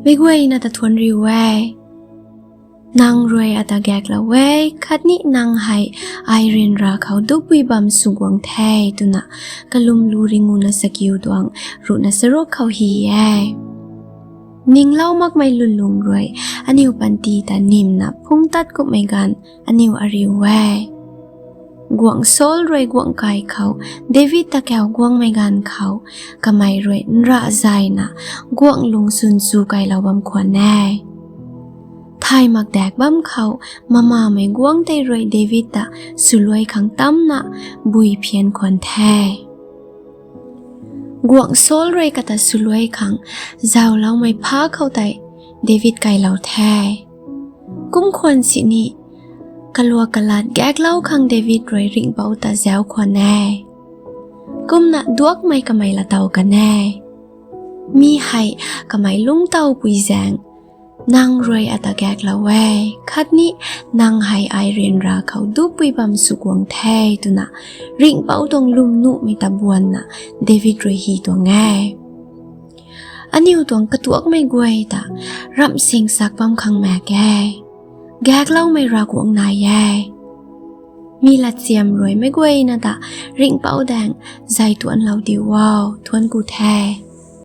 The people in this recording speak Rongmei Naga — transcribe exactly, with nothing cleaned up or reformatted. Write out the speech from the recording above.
Meic guayna ta thuanc riu e. Nang rui ata gaeklou e, khatni nang hei ai ryanra khou dupui bam sw guang the twna kalwmlu ringuna sakiu tuang ruhna charuk khou hy e. Ninglou makmei lwnlung rui aniu panty ta nimna phungc tat kumhmei ganv aniu ariu e. Guangc Saul rui guangc kai khou David ta kau guangmei ganv khou, kamei rui nrah zayna guangc lung swn chu kailou bam khwan e. Thay mak daek bam khou, mamamei guangc tei rui David ta swluai khang tamna bui phian khwan the. Guangc Saul rui kata swluai khang zauloumei pha khou tei David kailou the. Kum khwan sini, kaluak kalat gaeklou khang David rui ringhpouc ta zauc khwan e. Kumna duakmei kamei latow kan e. Mi hei kamei lungctowpui zaeng, nang rui ata gaeklou e, khatni nang hei ai ryanra khou dupui bam sw guang the twna ringhpouc tuang lwmnuhmei ta buanna David rui hy tuang e. Aniu tuang katuakmei guay ta ramh sing sak bam khang maek e. Gaekloumei Ravguangc nai e. Mi latchiam rui meic guayna ta ringhpouc daeng zay tuanclou diu o, thuanc ku the.